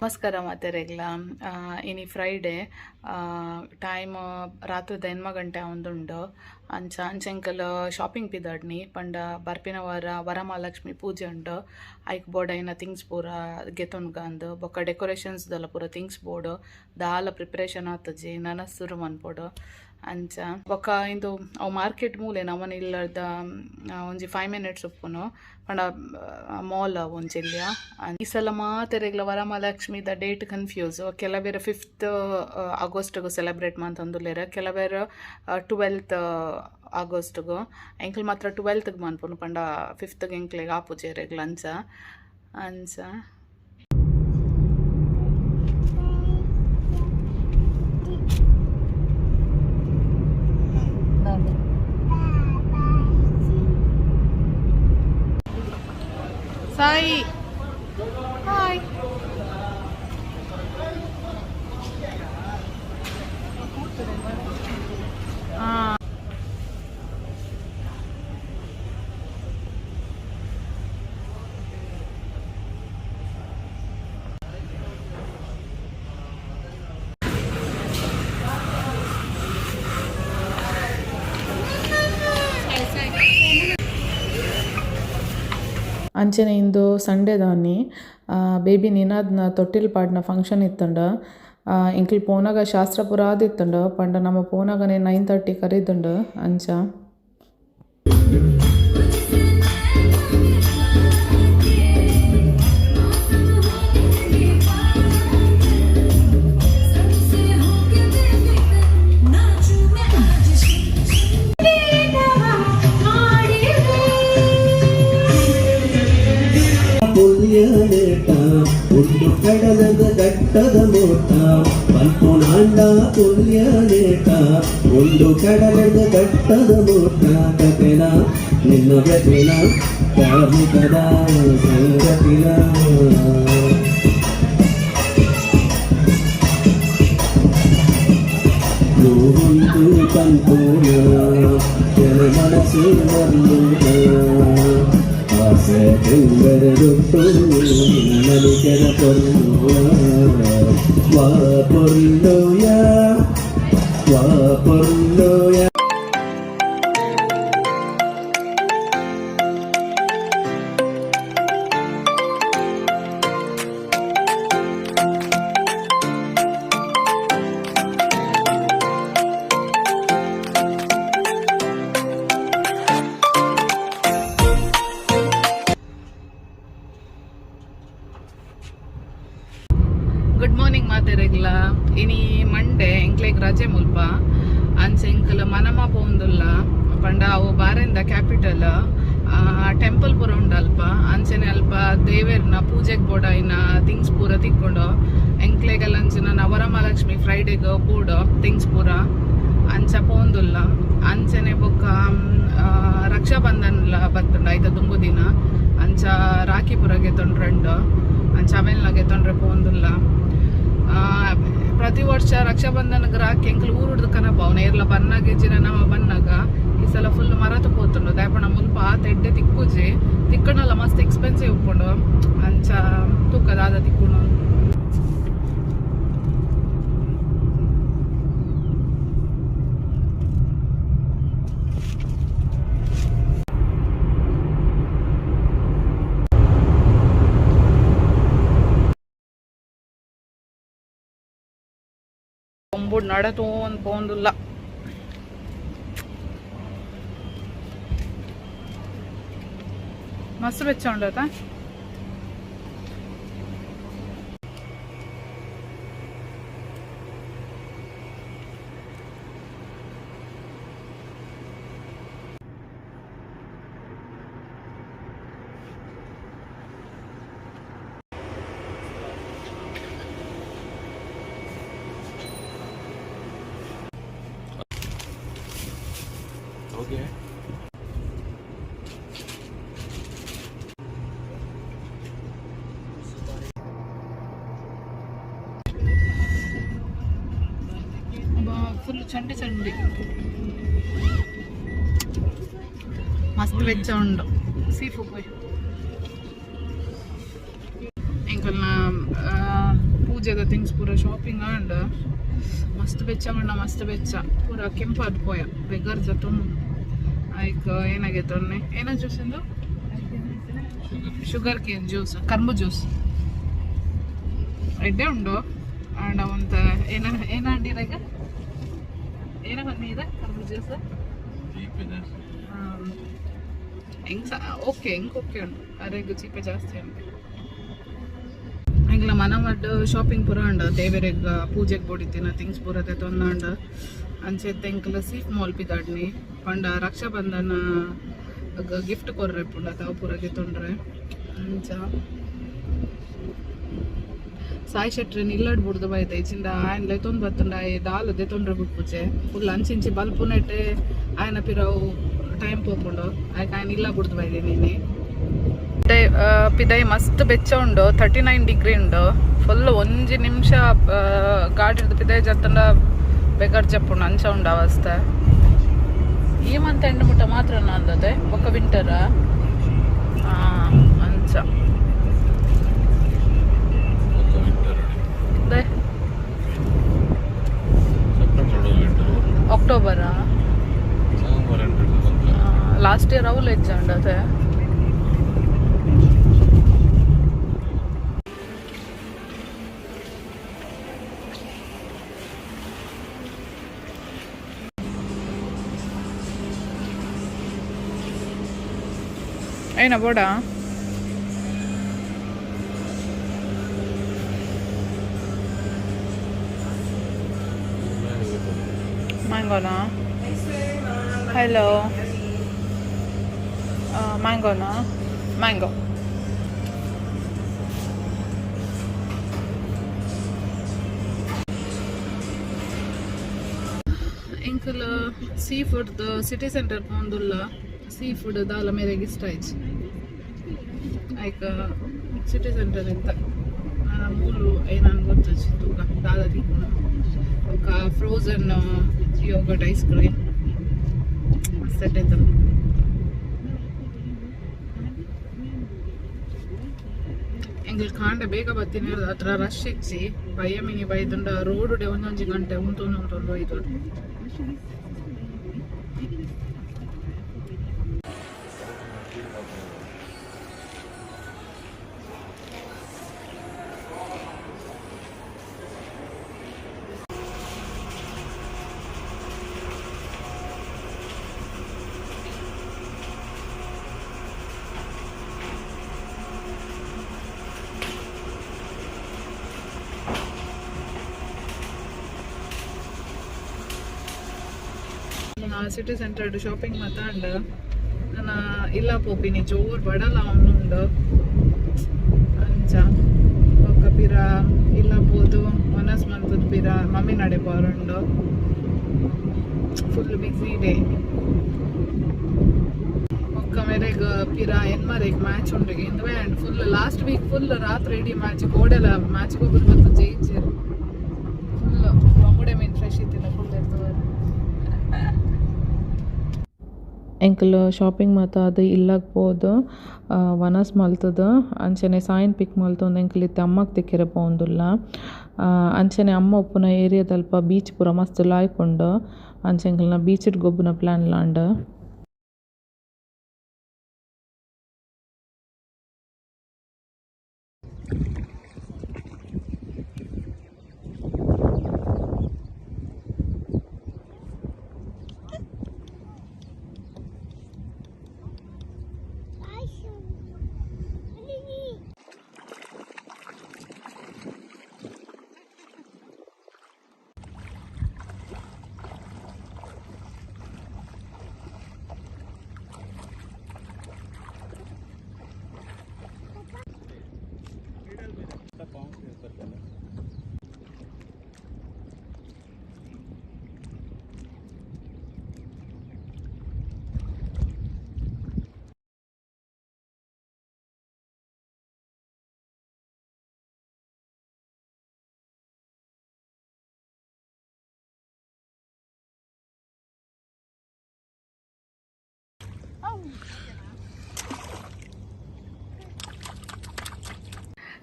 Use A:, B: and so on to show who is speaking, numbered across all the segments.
A: ನಮಸ್ಕಾರ ಮಾತೆರೆಗ್ಲ. ಇನಿ Friday, time ರಾತ್ರಿದ 8 ಗಂಟೆ ಆವೊಂದುಂಡು. ಅಂಚ ಅಂಚೆಂಕಲ್ ಶಾಪಿಂಗ್ ಪಿದಾಡ್ನಿ ಪಂಡ ಬರ್ಪಿನ ವಾರ ವರಮಹಾಲಕ್ಷ್ಮಿ ಪೂಜೆ ಉಂಡು. ಐಕ್ ಬೋಡಾಯಿನ ಥಿಂಗ್ಸ್ ಪೂರ ಗೆತೊನ್ಗಂದು, ಬೊಕ್ಕ ಡೆಕೋರೇಷನ್ಸ್ ದಲ್ಲ ಪೂರ ಥಿಂಗ್ಸ್ ಬೋಡು. ದಾಲ ಪ್ರಿಪರೇಷನ್ ಆತಜಿ, ನನ ಸುರು ಮನ್ಪೊಡು. ಅಂಚ ಬೊಕ್ಕ ಇಂದು ಅವು ಮಾರ್ಕೆಟ್ ಮೂಲೆ ನಮನ ಇಲ್ಲದ ಒಂಜಿ 5 ಮಿನಿಟ್ಸ್ ಉಪ್ಪುನು. ಪಂಡ ಮಾಲ್ ಒಂಜಿ ಎಲ್ಯ. ಈ ಸಲ ಮಾತೆರೆಗ್ಲ ವರಮಹಾಲಕ್ಷ್ಮಿದ ಡೇಟ್ ಕನ್ಫ್ಯೂಸ್. ಕೆಲವೆರ್ 5th ಆಗಸ್ಟ್ಗ್ ಸೆಲೆಬ್ರೇಟ್ ಮಂತೊಂದುಲ್ಲೆರ್, ಕೆಲವೆರ್ 12th ಆಗಸ್ಟ್ಗ್. ಎಂಕ್ಲು ಮಾತ್ರ 12ತ್ಗೆ ಮನ್ಪುನು, ಪಂಡ 5ತ್ಗೆ ಎಂಕ್ಲೆಗ್ ಆಪುಜಿ ಎರೆಗ್ಲ. ಅಂಚ ಅಂಚ. ಸಾಯಿ, ಹಾಯ್. ಅಂಚನೆ ಇಂದು ಸಂಡೇದಾನಿ ಬೇಬಿ ನಿನಾದ್ನ ತೊಟ್ಟಿಲ್ ಪಾಡ್ನ ಫಂಕ್ಷನ್ ಇತ್ತುಂಡು. ಎಂಕ್ಲು ಪೋನಾಗ ಶಾಸ್ತ್ರ ಪೂರ ಆದಿತ್ತುಂಡು. ಪಂಡ ನಮ ಪೋನಾಗನೆ 9:30 ಕರಿದುಂಡು ಅಂಚ.
B: ಪುಲ್ಯನೇಟ ಉಂಡು ಕಡಲದ ದಟ್ಟದ ಮೋಟ ಪಲ್ಪುನಾಂಡ. ಪುಲ್ಯನೇಟ ಉಂಡು ಕಡಲದ ದಟ್ಟದ ಮೋಟ. ಕತೆನ ನಿನ್ನ ವ್ಯಥೆನ ಕಾರ್ಮಿಕದ ಸಂಗತಿನ. ನೋವುಂಟು ಪಂಪುನ ಜನ ಮನಸ್ಸು ಮರ್ಲುನ ಆಸೆ ತುಂಗರದೊಟ್ಟು ನಲಿಕೆದ ಪೊರ್ಲುವ ವಾ ಪೊರ್ಲುಯ ವಾ ಪೊರ್ಲುಯ.
A: Good morning ಮಾತೆರೆಗ್ಲ. ಇನಿ ಮಂಡೆ, ಎಂಕ್ಲೆಗ್ ರಜೆ ಮುಲ್ಪ. ಅಂಚ ಎಂಕಲ್ ಮನಮ ಪೋಂದುಲ್ಲ. ಪಂಡ ಅವು ಬಾರೆಂದ ಕ್ಯಾಪಿಟಲ್, ಟೆಂಪಲ್ ಪೂರ ಉಂಡು ಅಲ್ಪ. ಅಂಚನೆ ಅಲ್ಪ ದೇವೆರ್ನ ಪೂಜೆಗ್ ಬೋಡಾಯಿನ ಥಿಂಗ್ಸ್ ಪೂರ ತಿಕ್ಕೊಂಡು. ಎಂಕ್ಲೆಗೆಲ್ಲ ಅಂಚಿನ ನವರಮಹಾಲಕ್ಷ್ಮಿ ಫ್ರೈಡೆಗ್ ಬೋಡು ಥಿಂಗ್ಸ್ ಪೂರ, ಅಂಚ ಪೋಂದುಲ್ಲ. ಅಂಚನೆ ಬೊಕ್ಕ ರಕ್ಷಾಬಂಧನ್ಲ ಬತ್ತುಂಡು ಐತ ದುಂಬು ದಿನ. ಅಂಚ ರಾಖಿ ಪೂರ ಗೆತೊಂಡ್ರಂಡು, ಅಂಚ ಅವೆನ್ಲ ಗೆತೊಂಡ್ರೆ ಪೋಂದುಲ್ಲ. ಪ್ರತಿ ವರ್ಷ ರಕ್ಷಾಬಂಧನಗ್ ರಾಖಿ ಎಂಕುಲು ಊರುಡ್ದು ಕನಪ. ಅವನ ಏರ್ಲ ಬನ್ನಾಗ ಇಜ್ಜಿನ ನಮ ಬನ್ನಾಗ. ಈ ಸಲ ಫುಲ್ ಮರತ ಪೋತುಂಡು. ದಾಯಪಣ ಮುಲ್ಪ ಆತ ಎಡ್ಡೆ ತಿಕ್ಕುಜಿ, ತಿಕ್ಕಣಲ್ಲ ಮಸ್ತ್ ಎಕ್ಸ್ಪೆನ್ಸಿವ್ ಉಪ್ಪುಂಡು. ಅಂಚ ತೂಕ ದಾದ ತಿಕ್ಕುಂಡು. ಒಂಬುಡ್ ನಡತೋನ್ ಪೋಂದುಲ್ಲ. ಮಸ್ತ್ ಬೆಚ್ಚ ಉಂಡತ.
C: Okay.
A: ಫುಲ್ ಚಂಡಿ ಚಂಡಿ. ಮಸ್ತ್ ಬೆಚ್ಚ ಉಂಡು ಸೀಫು ಪೋಯ್ ಎಂಕಲ್ನ ಪೂಜೆದ ಥಿಂಗ್ಸ್ ಪೂರ ಶಾಪಿಂಗ್ ಆಂಡ್ ಮಸ್ತ್ ಬೆಚ್ಚ ಮಣ್ಣ ಮಸ್ತ್ ಬೆಚ್ಚ ಪೂರ ಕೆಂಪಾದ್ ಪೋಯ ಬೆಗರ್ ಜತೊಂದು ಐಕ್ ಏನಾಗೈತೆ ಒನ್ನೆ ಏನ ಜ್ಯೂಸ್ ಇಂದು ಶುಗರ್ ಕೇನ್ ಜ್ಯೂಸ್ ಕರ್ಬು ಜ್ಯೂಸ್ ಎಡ್ಡೆ ಉಂಡು ಆಂಡ ಅವಂತ ಏನ ಏನ ಅಂಡಿರಾಗ ಏನ ನೀರ ಕರ್ಬು ಜ್ಯೂಸ್ ಹೆಂಗ್ ಓಕೆ ಹೆಂಗ್ ಓಕೆ ಉಂಟು ಅರೆಗ್ ಚೀಪೆ ಜಾಸ್ತಿ ಉಂಟು. ಎಂಗ್ಲ ಮನ ಮಡ್ಡು ಶಾಪಿಂಗ್ ಪೂರ ಉಂಡು ದೇವೆರೆಗ್ ಪೂಜೆಗ್ ಬೋಡಿತ್ತಿನ ಥಿಂಗ್ಸ್ ಪೂರ ತೊಂದಾಂಡ್ ಅಂಚೆ ಎಂಕಲ ಸೀಫ್ ಮಾಲ್ ಪಿದಾಡ್ನಿ ಪಂಡ ರಕ್ಷಾಬಂಧನ ಗಿಫ್ಟ್ ಕೊರ್ರೆ ಪುಂಡ ತಾವು ಪೂರ ತೊಂಡ್ರೆ ಅಂಚ ಸಾಯಿ ಶೆಟ್ರೆ ನಿಲ್ಲಡ್ ಬುಡ್ದು ಬೈದೆ ಇಚಿಂದ ಆಯನ್ ಲೆತೊಂದು ಬತ್ತುಂಡ ಆಯೆ ದಾಲ್ ದೆತೊಂಡ್ರೆ ಬುಡ್ಪುಜೆ ಫುಲ್ ಅಂಚಿಂಚಿ ಬಲ್ಪುನೆಟ್ಟೆ ಆಯನ ಪಿರವು ಟೈಮ್ ಪೋಪುಂಡು ಆಯ್ಕೆ ಆಯನ ಇಲ್ಲ ಬುಡ್ದು ಬೈದೆ ನೀನೆ. ಪಿದೈ ಮಸ್ತ್ ಬೆಚ್ಚ ಉಂಡು 39 ಡಿಗ್ರಿ ಉಂಡು ಫುಲ್ ಒಂಜಿ ನಿಮಿಷ ಗಾಡಿರ್ದು ಪಿದೈ ಜತ್ತಂಡ ಬೆಗರ್ ಜಪ್ಪುಂಡು ಅಂಚ ಉಂಡು ಅವಸ್ಥೆ. ಈ ಮಂತ್ ಎಂಡ್ ಮುಟ್ಟ ಮಾತ್ರ ಅಂದದೆ ಬೊಕ್ಕ ವಿಂಟರ್ ಅಂಚ ಅಕ್ಟೋಬರ್ ಲಾಸ್ಟ್ ಇಯರ್ ಅವುಲು ಹೆಚ್ಚ ಅದೇ. ಏನ ಬೋಡ ಮ್ಯಾಂಗೋನಾ? ಹಲೋ, ಮ್ಯಾಂಗೋನಾ? ಮ್ಯಾಂಗೋ ಎಂಕಲ್ ಸೀ ಫುಡ್ ಸಿಟಿ ಸೆಂಟರ್ ಪೋಂದುಲ್ಲ. ಸೀ ಫುಡ್ ದಾಲ ಮೇರೆಗ್ ಇಷ್ಟ ಆಯ್ತು ಐಕ್ ಸಿಟಿ ಸೆಂಟರ್ ಎಂತ ಮೂಲು ಏನಾನ್ ಗೊತ್ತುಜಿ ತೂಕ ದಾಲ ತಿಕ್ಕುನ. ಬೊಕ frozen yoghurt ice cream set ಆಯ್ತಲ್ಲ. ಎಂಕಲ್ ಕಾಂಡೆ ಬೇಗ ಬತ್ತಿನ ಹತ್ರ ರಶ್ ಇಜ್ಜಿ ಬಯ್ಯ ಮಿನಿ ಬೈದುಂಡ ರೋಡ್ ಒಂದೊಂಜಿ ಗಂಟೆ ಉಂಟು ಉಂಟು ಒಯ್ದು. ಸಿಟಿ ಸೆಂಟರ್ ಶಾಪಿಂಗ್ ಮಾತಾಂಡ್ ನನ್ನ ಇಲ್ಲ ಪೋಪಿನಿ ಜೋರ್ ಬಡಲ ಉಂಡು ಅಂಚ ಬೊಕ್ಕ ಪಿರ ಇಲ್ಲ ಪೋದು ಮನಸ್ ಮಂತದ ಪಿರ ಮಮ್ಮಿ ನಡೆ ಪೋರುಂಡು. ಫುಲ್ ಬಿಸಿ ಡೇ. ಬೊಕ್ಕ ಮೇರೆಗ್ ಪಿರ ಎನ್ಮರೆಗ್ ಮ್ಯಾಚ್ ಉಂಡು ಇಂದುವೆ and full last week full ರಾತ್ರಿ ಇಡೀ ಮ್ಯಾಚ್ ಗೋಡೆಲ ಮ್ಯಾಚ್ ಗೊಬ್ಬರ ಮತ್ತು ಜಯಿಚೆರ್ ಫುಲ್ ಬಂಗುಡೆ ಮೀನ್ ಫ್ರೆಶ್ ಇತ್ತಿಲ್ಲ ಫುಲ್ ಇರ್ತದೆ. ಎಂಕುಲು ಶಾಪಿಂಗ್ ಮಾತ ಆದ್ ಇಲ್ಲಗ್ ಪೋದು ವನಸ್ ಮಲ್ತುದು ಅಂಚನೆ ಸಾಯಿನ್ ಪಿಕ್ ಮಲ್ತೊಂದು ಎಂಕುಲು ಇತ್ತೆ ಅಮ್ಮಗ್ ತಿಕ್ಕೆರೆ ಪೋವೊಂದುಲ್ಲ. ಅಂಚನೆ ಅಮ್ಮ ಉಪ್ಪುನ ಏರಿಯಾದಲ್ಪ ಬೀಚ್ ಪೂರ ಮಸ್ತ್ ಲಾಯ್ಕ್ ಉಂಡು ಅಂಚ ಎಂಕಲ್ನ ಬೀಚ್ ಡ್ ಗೊಬ್ಬುನ ಪ್ಲಾನ್ ಲ ಉಂಡು.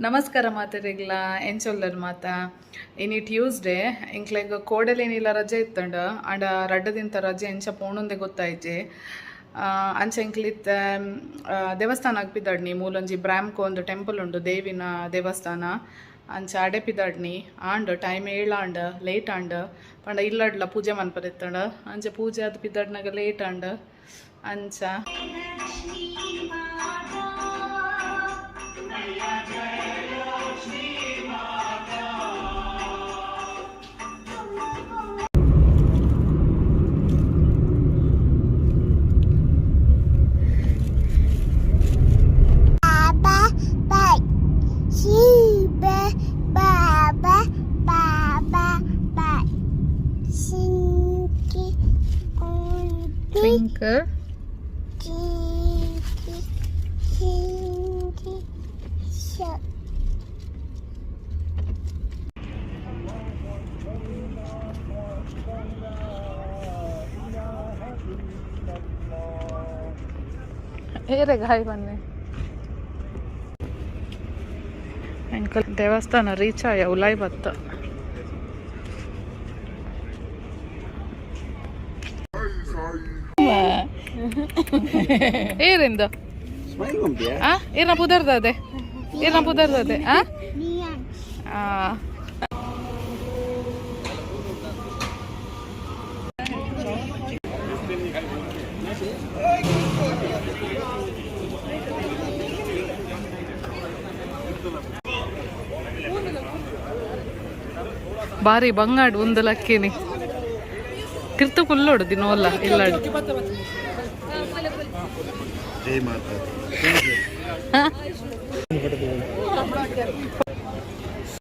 A: ನಮಸ್ಕಾರ ಮಾತೆರೆಗ್ಲ, ಎಂಚೊಲ್ಲರ್ ಮಾತ? ಇನಿ ಟ್ಯೂಸ್ಡೇ. ಎಂಕ್ಲೆಗ್ ಕೋಡಲೇನಿಲ್ಲ ರಜೆ ಇತ್ತಂಡ. ಆಂಡ ರಡ್ಡ ದಿನತ ರಜೆ ಎಂಚ ಪೋಣುಂದೆ ಗೊತ್ತಾಯ್ಜೆ. ಅಂಚ ಎಂಕ್ಲಿತ್ತ ದೇವಸ್ಥಾನ ಪಿದಾಡ್ನಿ. ಮೂಲೊಂಜಿ ಬ್ರಾಮ್ಕೋ ಒಂದು ಟೆಂಪಲ್ ಉಂಡು, ದೇವಿನ ದೇವಸ್ಥಾನ. ಅಂಚ ಅಡೆ ಪಿದಾಡ್ನಿ. ಆಂಡ್ ಟೈಮ್ ಏಳಾಂಡ್, ಲೇಟ್ ಆಂಡ್. ಪಂಡ ಇಲ್ಲಡ್ಲ ಪೂಜೆ ಮನ್ಪದಿತ್ತಂಡ. ಅಂಚ ಪೂಜೆ ಅದು ಪಿದಾಡ್ನಾಗ ಲೇಟ್ ಆಂಡ್. ಅಂಚ
D: Baba, bye. Shiba, baba, baba, bye. Shinki, kunti,
A: twinkle
D: chinki, shinki, sha.
A: ಏರೆ ಗಾಯ್ ಬನ್ನಿ. ಅಂಕಲ್ ದೇವಸ್ಥಾನ ರೀಚ್ ಆಯ, ಉಲಾಯ್ ಬತ್ತ. ಏರಿಂದ ಆ ಏನ ಪುದರ್ದದೆ, ಏನ ಪುದರ್ದದೆ ಆ
D: Nian.
A: ಆ. ಬಾರಿ ಬಂಗಾಡ್ ಒಂದು ಲಕ್ಕಿನಿ ತಿರ್ತು ಕುಲ್ಲೋಡು ದಿನೋಲ್ಲ ಇಲ್ಲ.
C: ಜೈ ಮಾತಾ.